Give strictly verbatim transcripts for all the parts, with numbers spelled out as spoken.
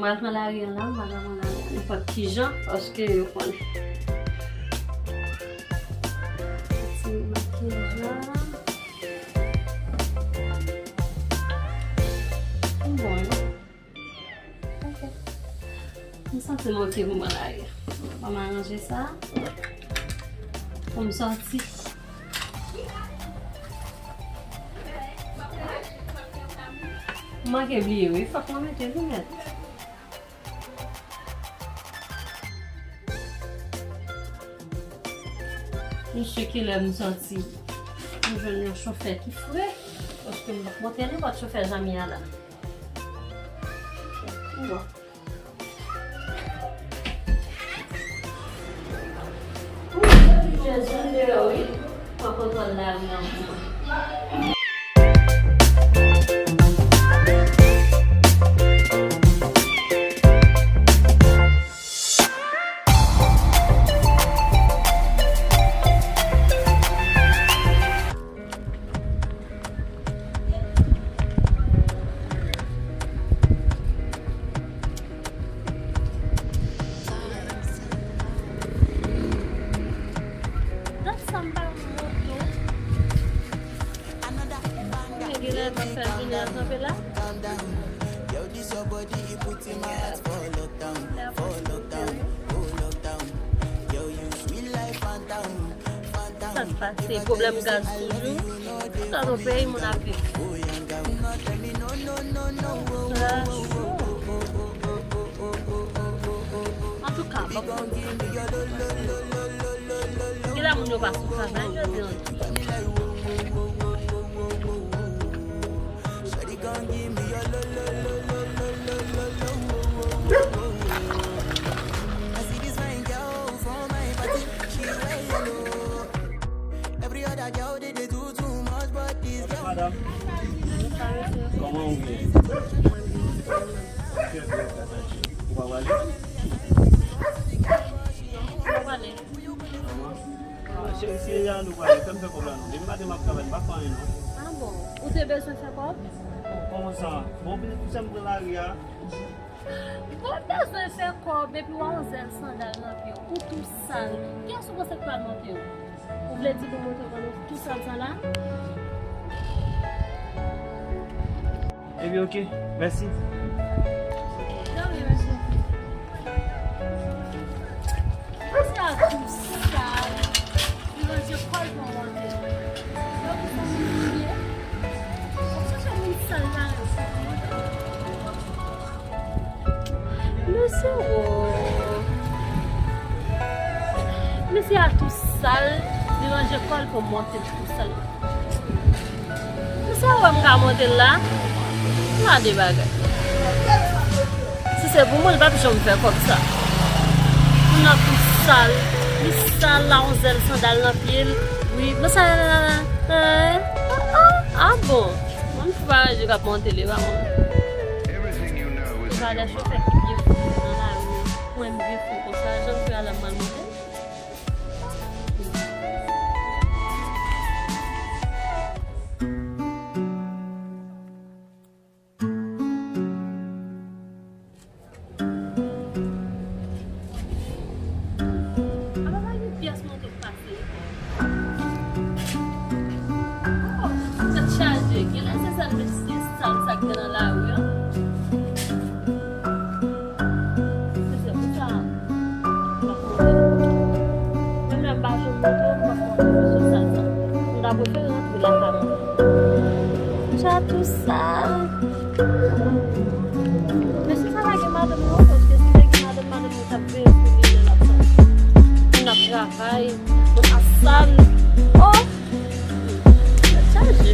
Al pran lari an la, madanm an la, nenpòt ki jan, paske yo konnen. Ti makiyaj la. M bon, wi. Ok. M santi m oke pou m pran lari. Ban m aranje sa. Pou m sòti. M manke bliye, wi. Fòk mwen mete limèt. Mesye, kilè m sòti, m jwenn yon chofè ki fre, paske m p ap monte nenpòt chofè Jami a la. Bon. Jezi deyò, wi. Pran kontwòl lari an pou mwen. Dat sa m pa wè moto. Mwen gen lè m ap fè jounen an kanpe la. Sa k pase? Pwoblèm gaz toujou. Sa nou peyi moun ap viv. Sa cho. Antouka, ban m konn. Kilè moun yo pa sou travay jodi an? Madanm, kòman ou ye? Ou pa prale? Ou pa prale? Ah, cheri, si se la nou prale, fè m fè kòb la non. Depi maten m ap travay, m pa fè anyen non. Ah bon? Ou te bezwen fè kòb? Kòman sa? Bon, pou, pou sa m pran lari a. Ou pa bezwen fè kòb, epi w a yon zèl sandal nan pye w, ou tou sal. Kiyès ou panse k pral monte w? Ou vle di pou monte w pandan tou sal sa la? Ebyen, oke. Mèsi. De rien, mesye. Mesye a tou sal. Li ranje kò l pou monte. Yo, ki sa moun li ye? Ou sonje moun sal la, yo, se pou monte. Mesye, o. Mesye a tou sal, li ranje kò l pou monte l tou sal. Mesye a wè m ka monte l la. M a de bagay. Si se pou mwen, l p ap janm fè kòb sa. Moun nan tou sal, li sal la, yon zèl sandal nan pye l. Wi, mesye a, ah, ah, ah bon. Mwen, m fou pa ranje k ap monte l, e pa mwen. Se pa de chofè ki byen fou nan lari. Mwen, m byen fou konsa, jan m fè a la, m pral monte. Apa pa gen pyès moto k pase? Oh, tèt chaje. Genlè se sèl mesye sal sa k gen nan lari an. Se, se pou sa m ap monte. Menm lè m pa janm monte, m ap monte mesye sal sa. M ta prefere rantre lakay mwen. Mesye a tou sal. Mesye sa pa gen madanm non, paske si te gen madanm, madanm li t ap veye sou li lè l ap sòti. Moun ap travay, moun ap sal. Oh! Tèt chaje.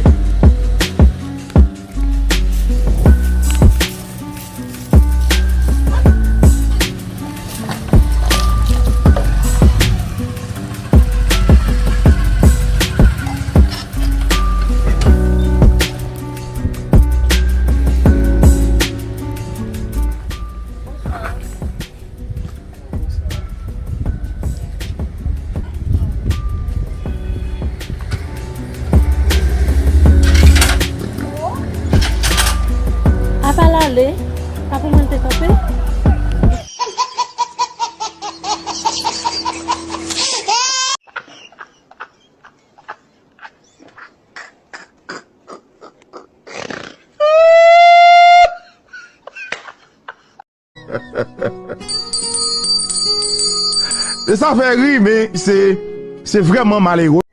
Apa l ale, pa pou mwen te kanpe. E sa fè ri, men se, se vrèman malere.